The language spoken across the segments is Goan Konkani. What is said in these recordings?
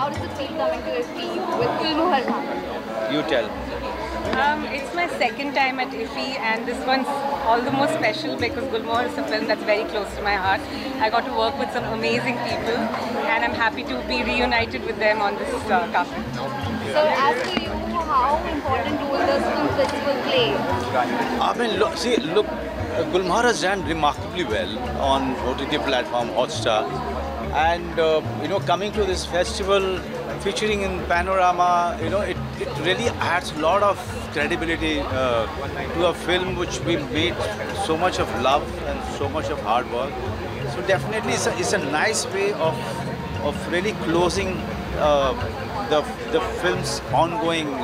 How does it feel coming to IFFI with Gulmohar? You tell. It's my second time at IFFI and this one's all the more special because Gulmohar is a film that's very close to my heart. I got to work with some amazing people and I'm happy to be reunited with them on this carpet. So as to you, how important role does film festival play? I mean, look, see, look, Gulmohar has done remarkably well on OTT platform Hotstar, and you know, coming to this festival, featuring in Panorama, you know, it really adds a lot of credibility to a film which we made so much of love and so much of hard work. So definitely it's a nice way of really closing the film's ongoing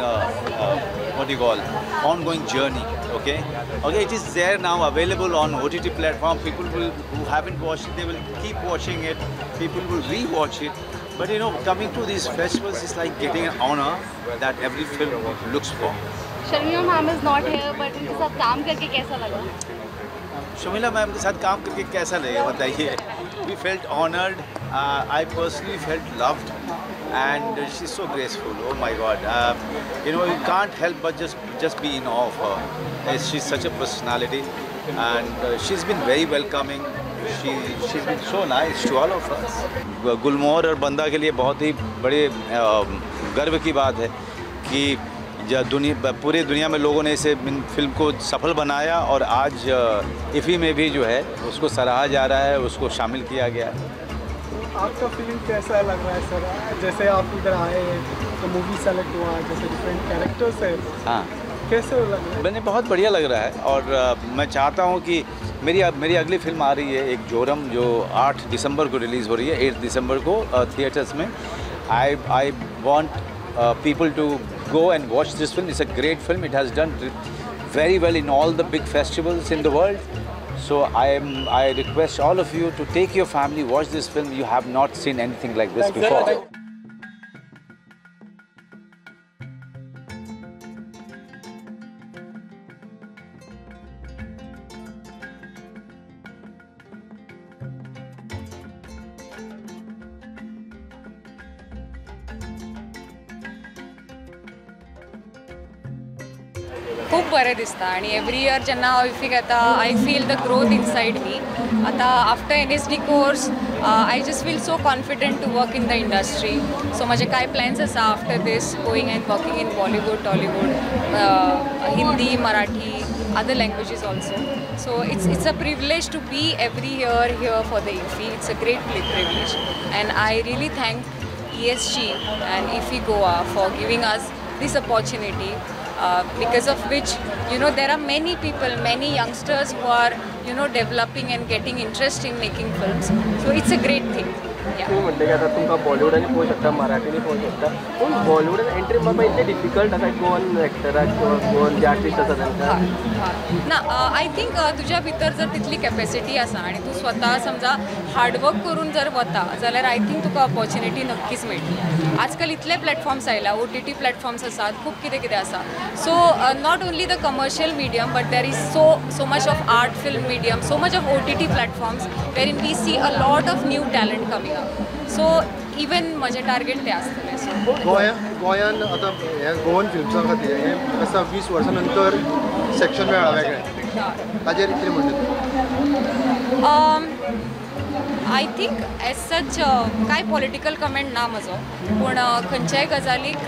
ongoing journey. Okay, it is there now, available on OTT platform. People will, who haven't watched it, they will keep watching it. People will re-watch it. But you know, coming to these festivals is like getting an honor that every film looks for. Sharmila ma'am is not here, but उनके साथ काम करके कैसा लगा? Sharmila ma'am के साथ काम करके कैसा लगा बताइए? We felt honored. I personally felt loved, and she's so graceful. Oh my God! You know, you can't help but just be in awe of her. She's such a personality, and she's been very welcoming. She's been so nice to all of us. Gulmohar और बंदा के लिए बहुत ही बड़े गर्व की बात है कि पूरे दुनिया में लोगों ने इसे फिल्म को सफल बनाया और आज इफ़ी में भी जो है उसको सराहा जा रहा है, उसको शामिल किया गया है। आपका फीलिंग कैसा लग रहा है सर? जैसे आप इधर आए तो मूवी सेलेक्ट हुआ, जैसे डिफरेंट कैरेक्टर्स है, हाँ, कैसे लग रहा है? मैंने बहुत बढ़िया लग रहा है और मैं चाहता हूँ कि मेरी अगली फिल्म आ रही है एक जोरम, जो 8 दिसंबर को रिलीज़ हो रही है, 8 दिसंबर को थिएटर्स में। I want people to go and watch this film. It's a great film. It has done very well in all the big festivals in the world. So I request all of you to take your family, watch this film. You have not seen anything like this before. खूप बरें दिसता आणि एवरी इयर जेन्ना हांव इफ्फीक येता I feel the growth inside me. आतां after NSD course I just feel so confident to work in the industry. So म्हजे कांय प्लॅन्स आसा after this going and working in Bollywood, Tollywood, Hindi, Marathi, other languages also. So it's a privilege to be every year here for the IFFI. It's a great privilege and I really thank ESG and IFFI Goa for giving us this opportunity. Because of which, you know, there are many people, many youngsters who are, you know, developing and getting interest in making films. So it's a great thing. तुम्ही म्हटलं की आता तुमकां बॉलिवूडांनी पळोवंक शकता, मराठीनी पळोवंक शकता, पूण बॉलिवूडान एंट्री मारपाक इतलें डिफिकल्ट आसा गोवन एक्टराक किंवा गोवन जे आर्टिस्ट आसा तांकां? ना, I think तुज्या भितर जर तितली कॅपेसिटी आसा आनी तूं स्वता समजा हार्डवर्क करून जर वता जाल्यार I think तुका ऑपॉर्च्युनिटी नक्कीच मेळटली. आजकाल इतले प्लॅटफॉर्म्स आयला, OTT platforms आसात, खूब कितें कितें आसा. So not only the commercial medium but there is so much of art film medium, so much of OTT platforms wherein we see a lot of new talent coming up. So even म्हजें टार्गेट तें आसतलें. सो गोंयान आतां हे गोवन फिल्म्सां खातीर हें आसा 20 वर्सां नंतर सेक्शन मेळ्ळा वेगळें, ताजेर कितें म्हणटा? I think as such कांय पॉलिटिकल कमेंट ना म्हजो, पूण खंयच्याय गजालीक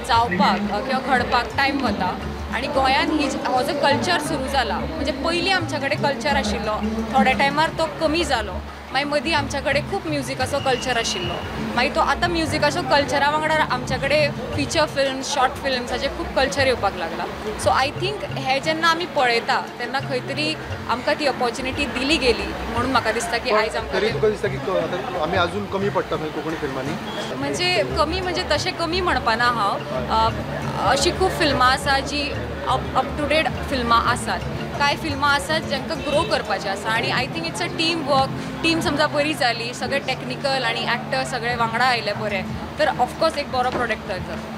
जावपाक किंवा घडपाक टायम वता आनी गोंयान ही हो जो कल्चर सुरू जाला, म्हणजे पयलीं आमच्या कडेन कल्चर आशिल्लो, थोड्या टायमार तो कमी जालो, मागीर मदीं आमच्या कडेन खूब म्युजिकाचो कल्चर आशिल्लो, मागीर तो आतां म्युजिकाचो कल्चरा वांगडा आमच्या कडेन फिचर फिल्म्स, शॉर्ट फिल्म्स हाजे खूब कल्चर येवपाक लागला. सो I think हें जेन्ना आमी पळयता तेन्ना खंय तरी आमकां ती ऑपॉर्च्युनिटी दिली गेली म्हणून म्हाका दिसता की आयज आमकां तुका दिसता की आमी अजून कमी पडटा खंय कोंकणी फिल्मांनी? म्हणजे कमी म्हणजे तशें कमी म्हणपाना हांव, अशी खूब फिल्मां आसा जी अप टू डेट फिल्मां आसात, कांय फिल्मां आसात जांकां ग्रो करपाचें आसा आनी I think it's a team work. Team समजा बरी जाली, सगळे टॅक्निकल आनी एक्टर सगळे वांगडा आयले बरे तर ऑफकोर्स एक बरो प्रोडक्ट तयार जाता.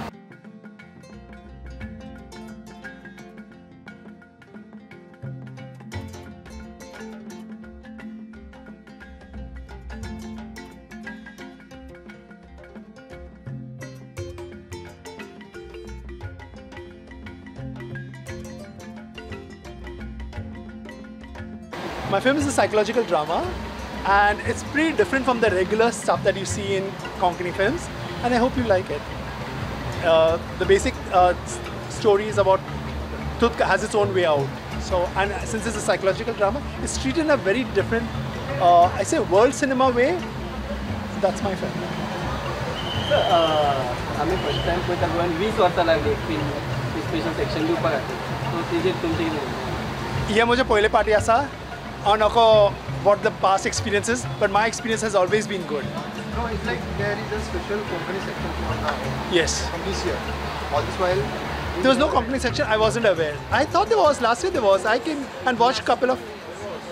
My film is a psychological drama and it's pretty different from the regular stuff that you see in Konkani films, and I hope you like it. The basic story is about truth has its own way out. So, and since it's a psychological drama, it's treated in a very different, I say world cinema way. That's my film. Sir, आमी फर्स्ट टायम पळयता गोव्यान 20 वर्सां लागली एक फिल्म स्पेशल सेक्शन दिवपा खातीर, सो तेजेर तुमचें कितें? हे म्हजें पयले पार्टी आसा. हांव नको what the past experiences, but my experience has always been good. No, it's like there is a special Konkani section now. Yes. From this year. All this while there was no Konkani section. I wasn't aware. I thought there was. Last year there was. I came and watched a couple of.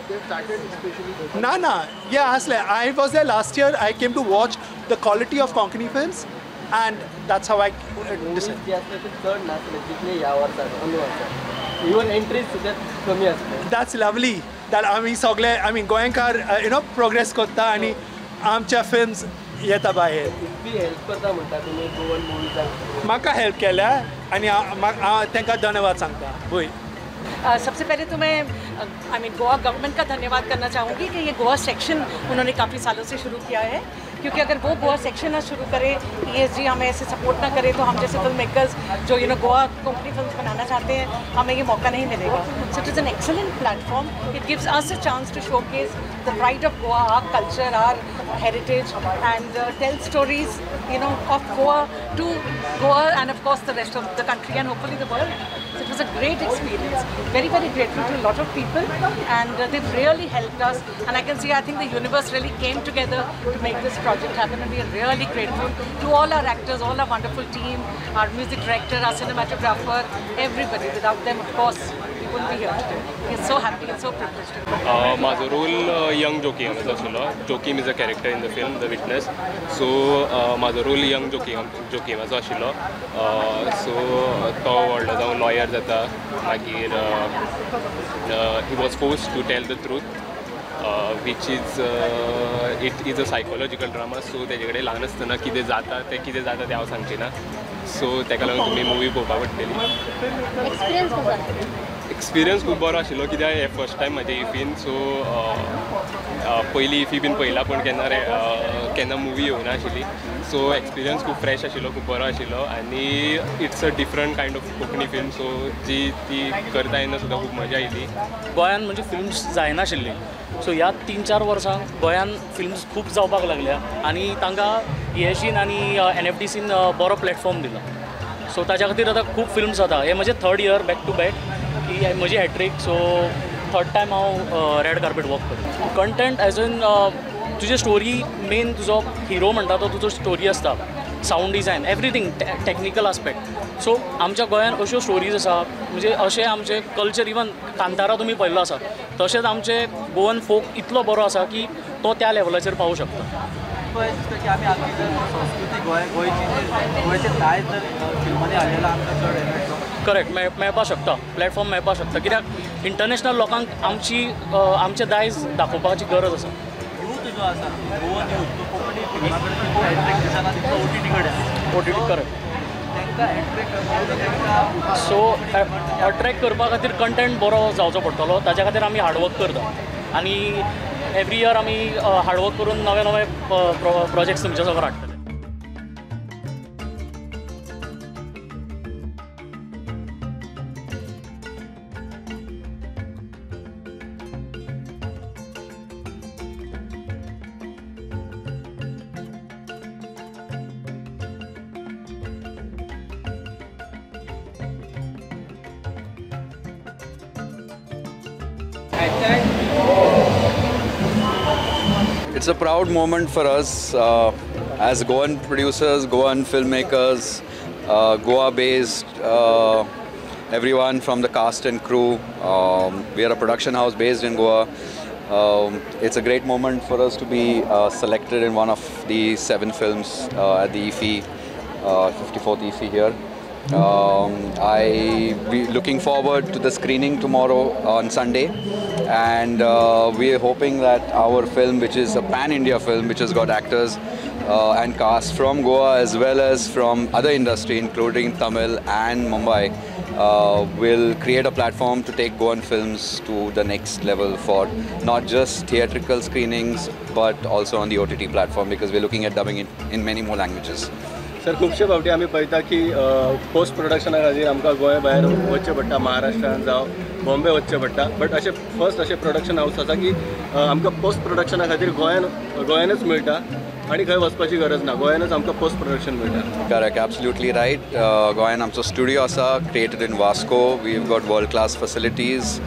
They've started especially. Nah, nah. Yeah, asle. I was there last year. I came to watch the quality of Konkani films, and that's how I decided. Even entries सुद्धा कमी असते. That's lovely. That आमी सगळे, I mean, गोंयकार, you know, progress करता आनी आमच्या फिल्म्स येता भायर. इतकी हेल्प करता म्हणटा तुमी गोवन मुवीजांक. म्हाका हेल्प केल्या आनी हांव तांकां धन्यवाद सांगता. वय. सबसे पहले तो मैं I mean Goa government का धन्यवाद करना चाहूँगी कि ये गोवा सेक्शन उन्होंने काफ़ी सालों से शुरू किया है, क्योंकि अगर वो गोवा सेक्शन ना शुरू करे, ESG हमें ऐसे सपोर्ट ना करे, तो हम जैसे फिल्म मेकर्स जो you know Goa Konkani film banana चाहते हैं, हमें ये मौका नहीं मिलेगा. So it is an excellent platform. It gives us a chance to showcase the pride of Goa, our culture, our heritage, and tell stories, you know, of Goa to Goa and of course the rest of the country and hopefully the world. So it was a great experience. Very, very grateful to a lot of people, and they've really helped us. And I can see, I think the universe really came together to make this project happen, and we are really grateful to all our actors, all our wonderful team, our music director, our cinematographer, everybody. Without them, of course, we wouldn't be here today. We are so happy and so privileged. म्हाजो रोल यंग जोकीमाचो आशिल्लो. Joachim is a character in the film The Witness. So म्हाजो रोल यंग जोकीमाचो आशिल्लो. सो तो व्हडलो जावन लॉयर जाता, मागीर he was forced to tell the truth, which is it is a psychological drama. So तेजे कडेन ल्हान आसतना कितें जाता तें कितें जाता तें हांव सांगचें ना. सो तेका लागून तुमी मुवी पळोवपाक पडटली. एक्सपिरियन्स कसो आशिल्लो? एक्सपिरियन्स खूब बरो आशिल्लो, कित्याक हें फर्स्ट टायम म्हाजें इफीन. सो पयलीं इफी बीन पळयला, पूण केन्ना केन्ना मुवी येवना आशिल्ली. सो एक्सपिरियन्स खूब फ्रेश आशिल्लो, खूब बरो आशिल्लो, आनी it's a different kind of Konkani film. So जी ती करता तेन्ना सुद्दां खूब मजा आयली. गोंयान म्हणजे फिल्म्स जायनाशिल्ली, सो ह्या 3-4 वर्सांक गोंयान फिल्म्स खूब जावपाक लागल्या आनी तांकां ESGन आनी NFDCन बरो प्लॅटफॉर्म दिला. सो ताच्या खातीर आतां खूब फिल्म्स जाता. हें म्हजें 3rd year back to back की म्हजी हॅट्रीक. सो 3rd time हांव रेड कार्पेट वॉक करता. कंटेंट एज इन तुजी स्टोरी मेन, तुजो हिरो म्हणटा तो तुजो स्टोरी आसता, sound design, everything, technical aspect. So आमच्या गोंयान अश्यो स्टोरीज आसा, म्हणजे अशें आमचें कल्चर, इवन कांतारा तुमी पळयल्लो आसा, तशेंच आमचें गोवन फोक इतलो बरो आसा की तो त्या लेवलाचेर पावूं शकता. दिसता की आमी आमची जर संस्कृती गोंयची गोंयचें दायज जर फिल्मांनी हाडलें आमकां चड हें मेळटलो. करेक्ट, मेळपाक शकता, प्लॅटफॉर्म मेळपाक शकता, कित्याक इंटरनॅशनल लोकांक आमची आमचें दायज दाखोवपाची गरज आसा. यूथ जो आसा गोवन यूथ तो कोंकणी फिल्मा कडेन तितलो एट्रेक्ट दिसना तितलो OTT कडेन. OTT correct. तांकां एट्रेक्ट करपाक, सो अट्रेक्ट करपा खातीर कंटेंट बरो जावचो पडटलो, ताच्या खातीर आमी हार्डवर्क करता आनी एवरी इयर आमी हार्डवर्क करून नवे नवे प्रोजेक्ट्स तुमच्या समोर हाडटले. It's a proud moment for us as Goan producers, Goan filmmakers, Goa-based, everyone from the cast and crew. We are a production house based in Goa. It's a great moment for us to be selected in one of the 7 films at the IFFI, 54th IFFI here. I be looking forward to the screening tomorrow on Sunday, and we are hoping that our film, which is a pan-India film, which has got actors and cast from Goa as well as from other industry, including Tamil and Mumbai, will create a platform to take Goan films to the next level for not just theatrical screenings but also on the OTT platform, because we're looking at dubbing it in many more languages. Sir, खुबशे फावटी आमी पळयता की पोस्ट प्रोडक्शना खातीर आमकां गोंय भायर वचचें पडटा, महाराष्ट्रान जावं बॉम्बे वचचें पडटा, बट अशें फर्स्ट अशें प्रोडक्शन हावस आसा की आमकां पोस्ट प्रोडक्शना खातीर गोंयानच मेळटा आनी खंय वचपाची गरज ना, गोंयानच आमकां पोस्ट प्रोडक्शन मेळटा. Correct, absolutely right. गोंयान आमचो स्टुडियो आसा, created in Vasco. We have got world class facilities.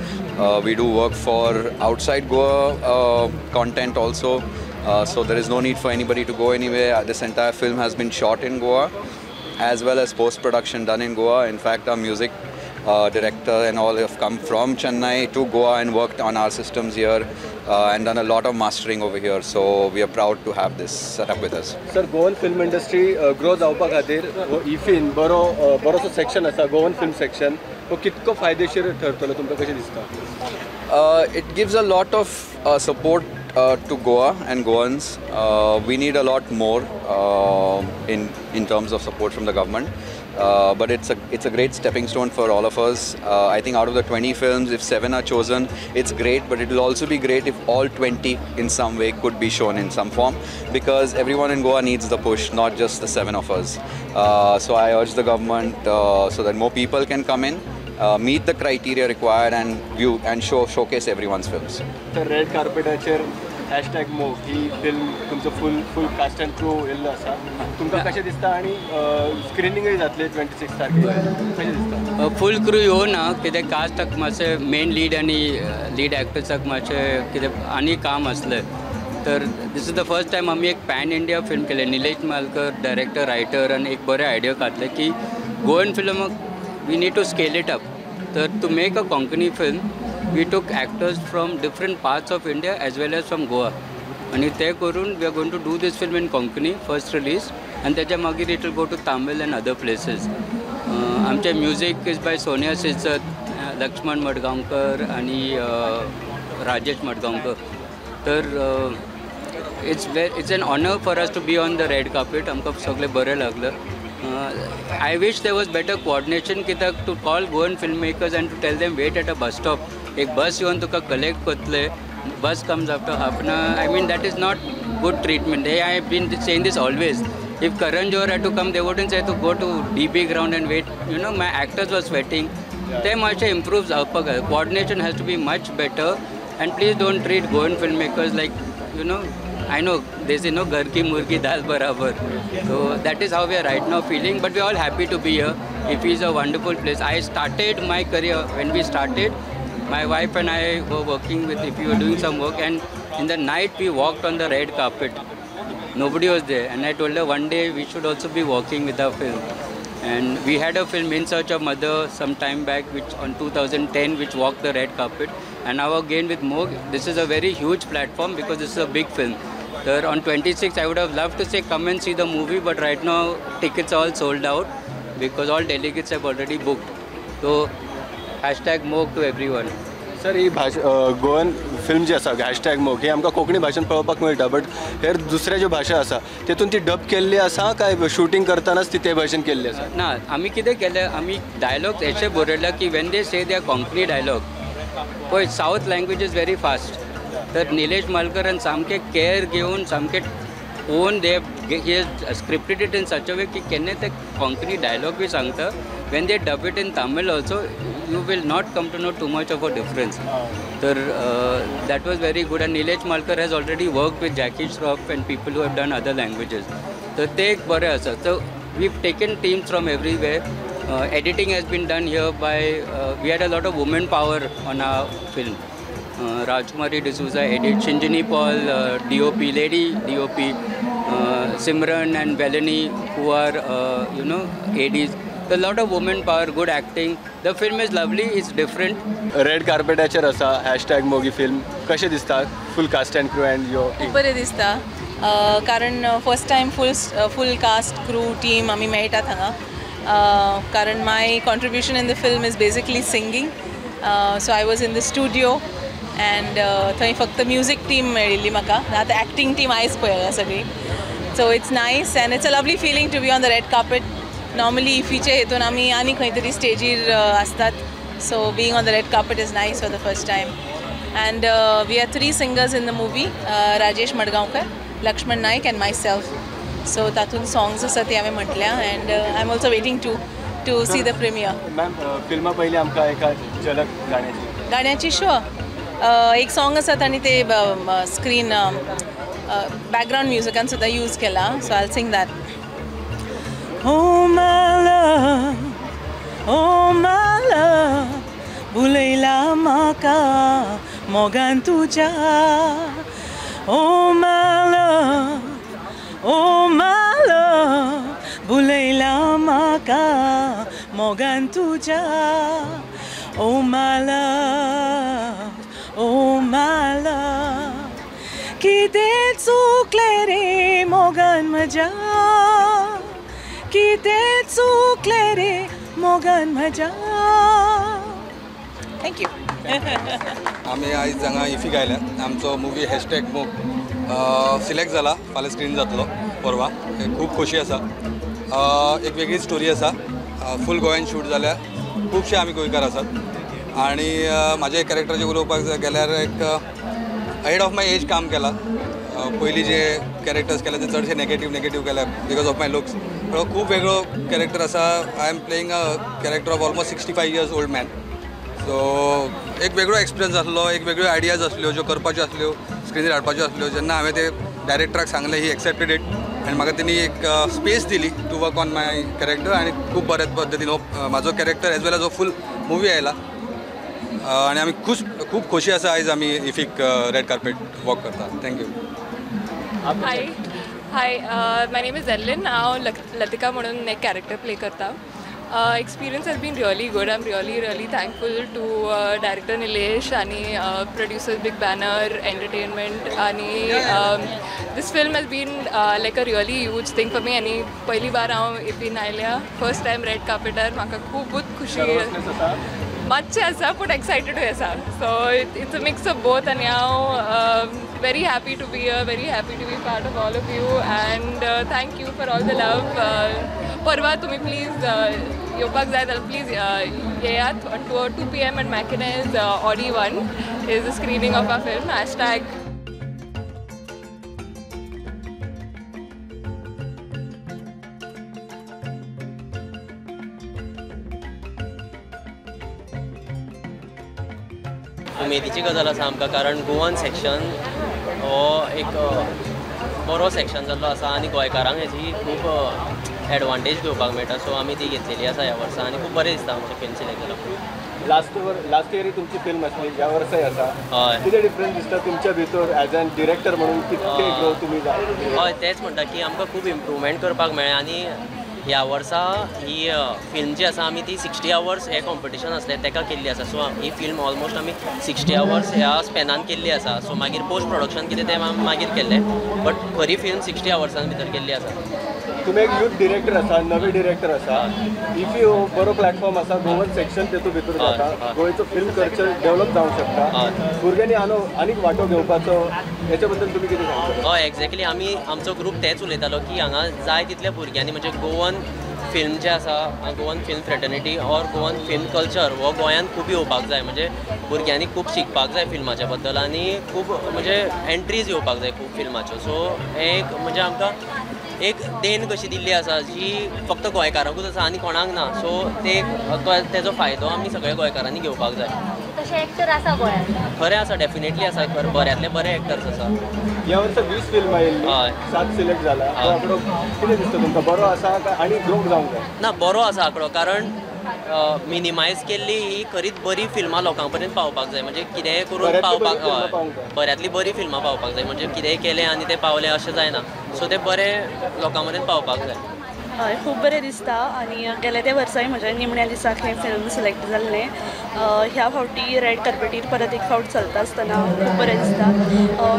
We do work for outside Goa content also. So there is no need for anybody to go anywhere. This entire film has been shot in Goa, as well as post-production done in Goa. In fact, our music director and all have come from Chennai to Goa and worked on our systems here and done a lot of mastering over here. So we are proud to have this set up with us. Sir, Goan film industry grow जावपा खातीर इफीन बरो बरोसो सेक्शन आसा, गोवन फिल्म सेक्शन, तो कितको फायदेशीर ठरतलो तुमकां कशें दिसता? It gives a lot of support to Goa and Goans. We need a lot more in terms of support from the government. But it's a great stepping stone for all of us. I think out of the 20 films, if 7 are chosen, it's great. But it will also be great if all 20 in some way could be shown in some form, because everyone in Goa needs the push, not just the 7 of us. So I urge the government so that more people can come in, meet the criteria required and view and showcase everyone's films. The red carpet hashtag Mog he film तुमचो फुल कास्ट एंड क्रू येल्लो आसा, तुमकां कशें दिसता आनी स्क्रिनींगूय जातलें 26 तारखेक, कशें दिसता? फूल क्रू येवना कित्याक कास्टाक मातशें मेन लीड आनी लीड एक्टर्साक मातशें कितें आनी काम आसलें. तर this is the first time आमी एक पॅन इंडिया फिल्म केलें. निलेश मालकर डायरेक्टर रायटर आनी एक बरें आयडिया घातलें की Goan फिल्माक we need to scale it up. तर to make a Konkani film we took actors from different parts of India as well as from Goa, आणि ते करून we are going to do this film in Konkani first release, आनी त्याच्या मागीर it will go to Tamil and other places. आमचें music is by Sonia Shirsat, Laxman Madgaonkar आनी राजेश मडगांवकर. तर it's an honour for us to be on the red carpet. आमकां सगळें बरें लागलें. I wish there was better coordination कित्याक to call Goan film makers and to tell them wait at a bus stop, एक बस येवन तुका कलेक्ट करतले, bus comes after half an hour. I mean that is not good treatment. Hey, I have been saying this always. If Karan Johar had to come, they wouldn't say to go to DB ground and wait. You know, my actors were sweating. ते मातशें इम्प्रूव जावपाक जाय. Coordination has to be much better and please don't treat Goan film makers like, you know, I know they say no ghar ki murgi dal barabar. So that is how we are right now feeling, but we are all happy to be here. IFFI is a wonderful place. I started my career when we started, my wife and I were working with IFFI, we were doing some work, and in the night we walked on the red carpet. Nobody was there, and I told her one day we should also be walking with our film. And we had a film In Search of Mother some time back, which on 2010, which walked the red carpet. And now again with Mog, this is a very huge platform because this is a big film. There on 26, I would have loved to say come and see the movie, but right now tickets are all sold out because all delegates have already booked. So hashtag Mog to everyone. Sir, ही भाशा गोवन फिल्म जी आसा हॅशटॅग मोग ही आमकां कोंकणी भाशेन पळोवपाक मेळटा, बट हेर दुसऱ्या ज्यो भाशा आसा तेतून ती डब केल्ली आसा काय शुटींग करतानाच ती ते भाशेन केल्ली आसा? ना, आमी कितें केलें, आमी डायलॉग्स अशे बरयला की when they say their Konkani dialogue, पळय south language is very fast. तर निलेश मालकरान सामकें केअर घेवन सामकें own they he has scripted it in such a way की केन्ना ते कोंकणी डायलॉग बी सांगता, when they dub it in Tamil also you will not come to know too much of a difference. तर that was very good. And Nilesh Malkar has already work with Jackie Shroff and people who have done other languages. तर ते एक बरें आसा. So we have taken teams from everywhere. Editing has been done here by we had a lot of women power on our film. Rajkumari D'Souza edit, Shinjini Paul DOP, lady DOP, Simran and Velani who are you know ADs. A lot of women power, good acting. The film is lovely, it's different. Red कार्पेटाचेर आसा हॅशटॅग मोगी फिल्म, कशें दिसता full cast and crew and your? खूब बरें दिसता, कारण first time full cast crew team आमी मेळटात हांगा, कारण my contribution in the film is basically singing. So I was in the studio and थंय फक्त म्युजीक टीम मेळिल्ली म्हाका, आतां एक्टींग टीम आयज पळयल्या सगळी. So it's nice and it's a lovely feeling to be on the red carpet. Normally इफीचे हेतून आमी आनी खंय तरी स्टेजीर आसतात. So being on the red carpet is nice for the first time. And we are 3 singers in the movie, Rajesh Madgaonkar, Laxman Naik and myself. So तातूंत songs आसा ती हांवें म्हटल्या and I am also waiting to see the premiere. Ma'am, फिल्मा पयलीं आमकां एका झलक गाण्याची. गाण्याची शुअर. एक सॉंग आसा तांणी ते स्क्रीन बॅकग्रावंड म्युजिकान सुद्दां यूज केला. So I sing that. Oh my love, oh my love, भुलयला म्हाका मोगान तुज्या. Oh my love, oh my love, भुलयला म्हाका मोगान तुज्या. Oh my love, oh my love, कितें चुकलें रे मोगान म्हज्या, कितें चुकलें रे मोगान म्हज्या. Thank you. आमी आयज हांगा इफीक आयल्या. आमचो मुवी हॅशटॅग मोग सिलेक्ट जाला, फाल्यां स्क्रीन जातलो परवा. खूब खोशी आसा. एक वेगळी स्टोरी आसा, फूल गोंयान शूट जाल्या, खुबशे आमी गोंयकार आसात. आनी म्हाज्या कॅरेक्टराचेर उलोवपाक गेल्यार एक अहेड ऑफ my age काम केलां. पयलीं जे कॅरेक्टर्स केले ते चडशे नेगेटीव केल्या because of my looks. पण खूब वेगळो कॅरेक्टर आसा. I am playing a character of almost 65 years old man. So एक वेगळो एक्सपिरियन्स आसलो, एक वेगळ्यो आयडियाज आसल्यो ज्यो करपाच्यो आसल्यो, स्क्रिनीर हाडपाच्यो आसल्यो. जेन्ना हांवें ते डायरेक्टराक सांगलें, ही एक्सेप्टेड it आनी म्हाका तेणी एक स्पेस दिली to work on my character. आनी खूब बऱ्या पद्दतीन हो म्हाजो कॅरेक्टर एज वेल एज हो फूल मुवी आयला आनी आमी खूब खोशी आसा आयज आमी इफीक रेड कार्पेट वॉक करता. Thank you. Hi hi, my name is Erlin. हांव लतिका म्हणून एक कॅरेक्टर प्ले करता. Experience has been really good. I am really really thankful to director Nilesh आनी प्रोड्युसर बिग बॅनर एंटरटेनमेंट. आनी this film has been like a really huge thing for me. आनी पयली बार हांव इफीन आयल्या, फर्स्ट टायम रेड कार्पेटार. म्हाका खुबूच खुशी मातशें आसा पूण एक्सायटेडूय आसा. So it's a mix of both. आनी हांव very happy to be here, very happy to be part of all of you, and thank you for all the love. परवा तुम्ही प्लीज येवपाक जाय जाल्यार प्लीज येयात. 2 PM at Mackenna's Audi 1 is the screening of our film hashtag. उमेदीची गजाल आसा आमकां, कारण गोवन सेक्शन हो एक बरो सेक्शन जाल्लो आसा आनी गोंयकारांक हेजी खूब एडवांटेज घेवपाक मेळटा. सो आमी ती घेतलेली आसा ह्या वर्सा आनी खूब बरें दिसता आमचें फिल्म सिलेक्ट जाला. लास्ट इयरूय तुमची फिल्म आसली, ह्या वर्साय आसा. हय, कितें डिफरन्स दिसता तुमच्या भितर एज एन डिरेक्टर म्हणून, कितके ग्रो तुमी जाले? हय, तेंच म्हणटा की आमकां खूब इम्प्रूवमेंट करपाक मेळ्ळें. आनी ह्या वर्सा ही फिल्म जी आसा आमी ती 60 आवर्स हें कॉम्पिटिशन आसलें तेका केल्ली आसा. सो ही फिल्म ऑलमोस्ट आमी 60 आवर्स ह्या स्पॅनान केल्ली आसा. सो मागीर पोस्ट प्रोडक्शन कितें तें आमी मागीर केल्लें, बट खरी फिल्म 60 आवर्सान भितर केल्ली आसा. तुमी एक यूथ डिरेक्टर आसा, नवे डिरेक्टर आसा. इफी हो बरो प्लॅटफॉर्म आसा, गोवन सेक्शन तेतून भितर जाता, गोंयचो फिल्म कल्चर डेव्हलप जावंक शकता, भुरग्यांनी आनीक वांटो घेवपाचो, हेच्या बद्दल तुमी कितें सांगता? हय, एक्झॅक्टली. आमी आमचो ग्रूप तेंच उलयतालो की हांगा जाय तितल्या भुरग्यांनी, म्हणजे गोवन फिल्म जें आसा, Goan film fraternity or Goan film culture हो गोंयांत खूब येवपाक जाय. म्हणजे भुरग्यांनी खूब शिकपाक जाय फिल्माच्या बद्दल आनी खूब म्हणजे एंट्रीज येवपाक जाय खूब फिल्माच्यो. सो हें एक म्हणजे आमकां एक देण कशी दिल्ली आसा जी फक्त गोंयकारांकूच आसा आनी कोणाक ना. सो ते तेजो फायदो आमी सगळ्या गोंयकारांनी घेवपाक जाय. तशे एक्टर आसा गोंयांत? खरें आसा, डेफिनेटली आसा, बऱ्यांतले बरे एक्टर्स आसा. ह्या वर्सा 20 फिल्मां आयिल्लीं, 7 सिलेक्ट जाला. तो आंकडो कितें दिसता तुमकां, बरो आसा काय आनी ग्रोव जावंक जाय? ना, बरो आसा आंकडो, कारण मिनिमायज केल्ली ही खरीच बरी फिल्मां लोकां पर्यंत पावपाक जाय. म्हणजे कितेंय करून पावपाक, बऱ्यांतली बरी फिल्मां पावपाक जाय. म्हणजे कितेंय केलें आनी तें पावलें अशें जायना. सो तें बरें लोकां मेरेन पावपाक जाय. हय, खूब बरें दिसता. आनी गेल्या त्या वर्साय म्हज्या निमण्या दिसाक हें फिल्म सिलेक्ट जाल्लें. ह्या फावटी रेड कार्पेटीर परत एक फावट चलता आसतना खूब बरें दिसता.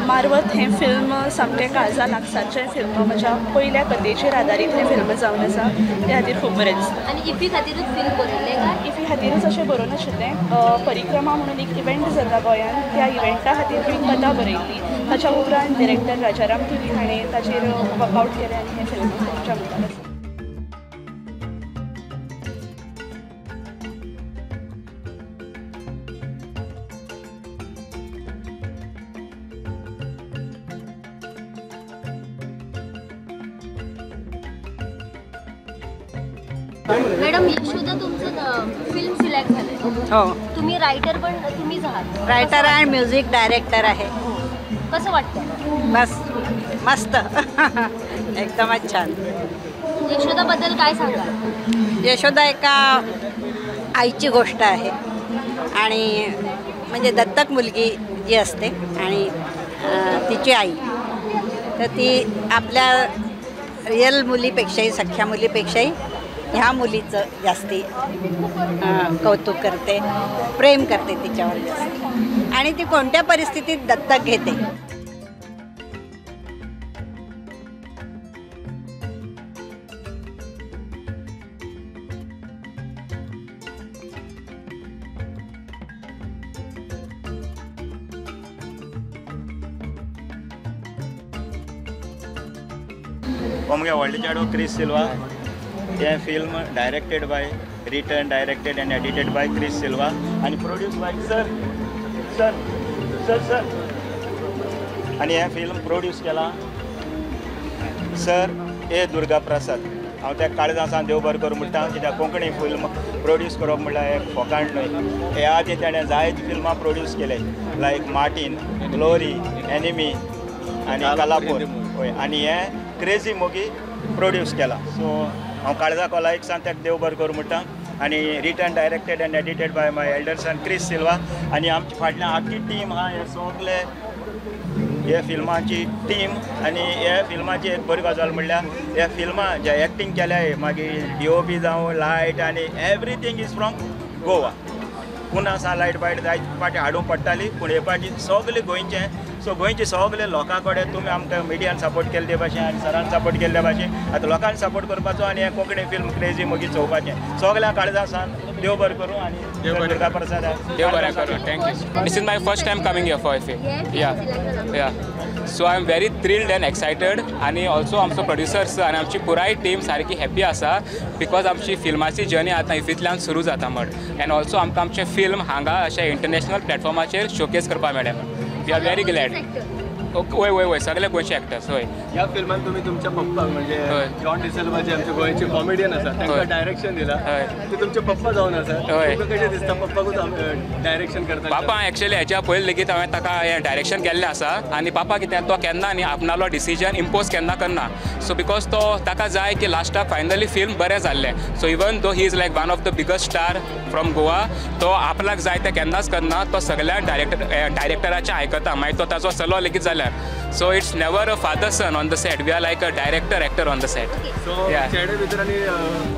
मारवत हें फिल्म सामकें काळजा लागसारचें फिल्म, म्हज्या पयल्या कथेचेर आदारीत हें फिल्म जावन आसा, त्या खातीर खूब बरें दिसता. आनी इफी खातीरूच फिल्म बरयल्लें काय? इफी खातीरूच अशें बरोवंक नाशिल्लें. परिक्रमा म्हणून एक इव्हेंट जाता गोंयांत, त्या इव्हेंटा खातीर ही कथा बरयल्ली. ताच्या उपरांत डिरेक्टर राजाराम तुरी हाणें ताचेर वर्कआवट केलें आनी हें फिल्म तुमच्या मुखार आसा. मॅडम, यशोदा तुमचं फिल्म सिलेक्ट झालंय. हो. तुम्ही रायटर पण तुम्हीच आहात. रायटर आणि म्युझिक डायरेक्टर आहे. कसं वाटतं? बस मस्त, एकदमच छान. यशोदाबद्दल काय सांगाल? यशोदा एका आईची गोष्ट आहे आणि म्हणजे दत्तक मुलगी जी असते आणि तिची आई, तर ती आपल्या रिअल मुलीपेक्षाही, सख्या मुलीपेक्षाही ह्या मुलीचं जास्ती कौतुक करते, प्रेम करते तिच्यावर जास्त, आणि ती कोणत्या परिस्थितीत दत्तक घेते. हो मुगे व्हडले चेडो क्रिस सिल्वा. हें film directed by, written, directed and edited by Chris Silva आनी produce by sir sir sir sir आनी हें फिल्म प्रोड्यूस केलां सर ए दुर्गा प्रसाद. हांव त्या काळजां सावन देव बरें करूं म्हणटा, कित्याक कोंकणी फिल्म प्रोड्यूस करप म्हणल्यार एक फोकाण न्हय. ह्या आदी ताणें जायते फिल्मां प्रोड्यूस केले, लायक मार्टीन, ग्लोरी, एनिमी आनी कलापूर. हय, आनी हें क्रेजी मोगी प्रोड्यूस केला. सो हांव काळजा कोलायक सावन ताका देव बरें करूं म्हणटा. आनी written, directed and edited by my elder son Chris Silva. आनी आमची फाटल्यान आख्खी टीम आहा, हे सगले हे फिल्माची टीम. आनी हे फिल्माची एक बरी गजाल म्हणल्यार ह्या फिल्मां जे एक्टींग केल्या, मागीर डी ओ पी जावं, लायट आनी एवरीथींग is from Goa. पुना सा लायट बायट जायते फावटी हाडूंक पडटाली, पूण हे फावटी सगळे गोंयचे. सो गोंयचे सगळे लोकां कडेन तुमी आमकां मिडियान सपोर्ट केल्ले भाशेन आनी सरान सपोर्ट केल्ले भाशेन आतां लोकांनी सपोर्ट करपाचो आनी हें कोंकणी फिल्म क्रेजी मोगी चोवपाचें. सगळ्या काळजा सावन देव बरें करूं आनी दुर्गा प्रसाद देव बरें करूं. Thank you. This is my first time coming here for IFFI. Yeah yeah. So I am very thrilled and excited. आनी ऑल्सो आमचो प्रोड्युसर्स आनी आमची पुराय टीम सारकी हॅप्पी आसा, because आमची फिल्माची जर्नी आतां इफ्फींतल्यान सुरू जाता म्हण. एंड ऑल्सो आमकां आमचें फिल्म हांगा अशें इंटरनॅशनल प्लॅटफॉर्माचेर शोकेस करपाक मेळ्ळें म्हण. We are very glad. Okay, वय वय वय सगळे गोंयचे एक्टर्स. हय, ह्या फिल्मान तुमी तुमच्या पप्पाक म्हणजे जॉन डिसिल्वा जे आमचे गोंयचे कॉमेडियन आसा तांकां डायरेक्शन दिला, ते तुमचे पप्पा जावन आसा. तुमकां कशें दिसता पप्पाकूच डायरेक्शन करता? पापा एक्चुअली हेच्या पयलीं लेगीत हांवें ताका हें डायरेक्शन केल्लें आसा. आनी पापा कितें, तो केन्ना न्ही आपणालो डिसिजन इम्पोज केन्ना करना. सो because तो ताका जाय की लास्टाक फायनली फिल्म बरें जाल्लें. So even though he is like one of the biggest star from Goa, तो आपल्याक जाय तें केन्नाच करना. तो सगळ्या डायरेक्टराचें आयकता, मागीर तो ताचो चलो लेगीत जाल्यार. So it's never a father son on the set. We are like a director actor on the set. So चेडे भितर आनी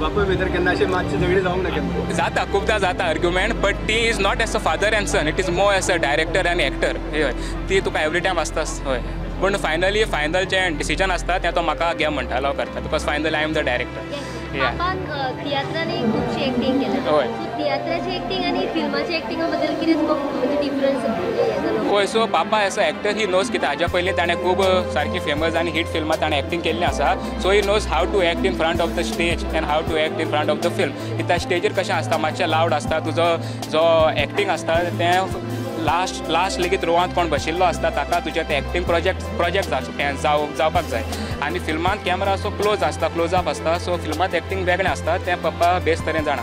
बापूय भितर केन्ना अशें मातशें झगडी जावंक ना केन्ना? जाता, खुबदां जाता आर्ग्युमेंट, बट ती is not as a father and son, it is more as a director and actor. हय, ती तुका एवरी टायम आसताच. हय, पूण फायनली फायनल जें डिसिजन आसता तें तो म्हाका घे म्हणटा, अलाव करता, because finally I am the director. पापान तियात्रांनी खुबशी एक्टींग केल्या. हय, सो तियात्राची एक्टींग आनी फिल्माची एक्टिंगा बद्दल कितें तुका म्हणजे डिफरन्स जालो? हय, so papa as a actor he knows, कित्याक हाज्या पयलीं ताणें खूब सारकी फेमस आनी हिट फिल्मां ताणें एक्टींग केल्ली आसा. So he knows how to act in front of the stage and how to act in front of the film. कित्याक स्टेजीर कशें आसता, मातशें लावड आसता, तुजो जो एक्टींग आसता तें लास्ट लास्ट लेगीत रोवांत कोण बशिल्लो आसता ताका तुजें तें एक्टींग प्रोजेक्ट जावपाक जाय. आनी फिल्मांत कॅमरा असो क्लोज आसता, क्लोज अप आसता. सो फिल्मांत एक्टींग वेगळें आसता, तें पप्पा बेस तरेन जाणा.